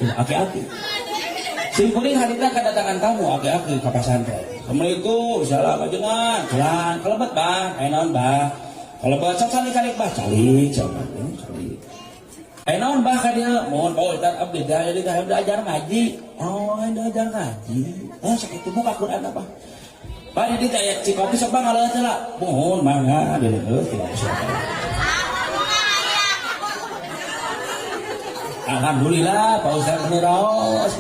Aki-aki. Simkuring harita kedatangan tamu aki-aki ka pasantren. Assalamualaikum, salam ajengan. Kelan, kalebet bah, aya naon bah? Kalebet sok calik-calik bah, calik, calik, calik. Aya naon bah ka dieu? Mohon Pak Ustaz abdi teh aya di teh ajar ngaji. Oh, aya ajar ngaji. Eh, sok itu buka Quran apa? Pak di dieu teh aya cikopi sok bah ngaleueut heula. Mohon mangga dileueut tidak bisa. Alhamdulillah Pak Ustaz meni raos.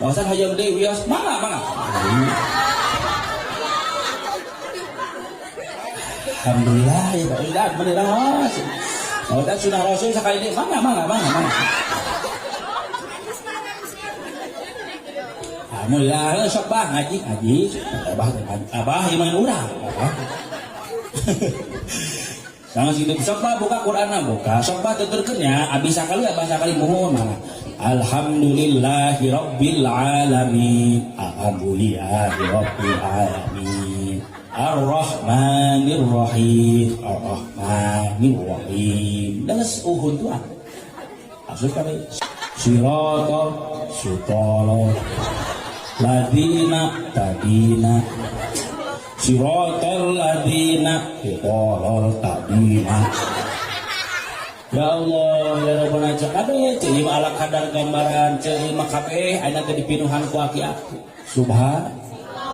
Pak Ustaz hayang deui wios, mangga mangga. Alhamdulillah ya Pak Ustaz meni raos. Pak Ustaz sunah Rasul sakali deui, mangga mangga mangga mangga. Alhamdulillah sok bah ngaji ngaji. Abah abah ieu mah urang. Sama situ sok bah buka Qur'anna buka, sok bah tuturkeun nya abis sakali abah sakali muhun mah. Alhamdulillahi rabbil alamin. Alhamdulillahi rabbil alamin. Ar-Rahmanir Rahim. Ar-Rahmanir Rahim. Geus uhun tuh. Asup kami sirata sutala ladina tadina siratal ladina siratal tadina. Ya Allah ya Rabbana cek kabeh ceu ala kadar gambaran ceu mah kabeh ayeuna teh dipinuhan ku aki-aki. Subhan.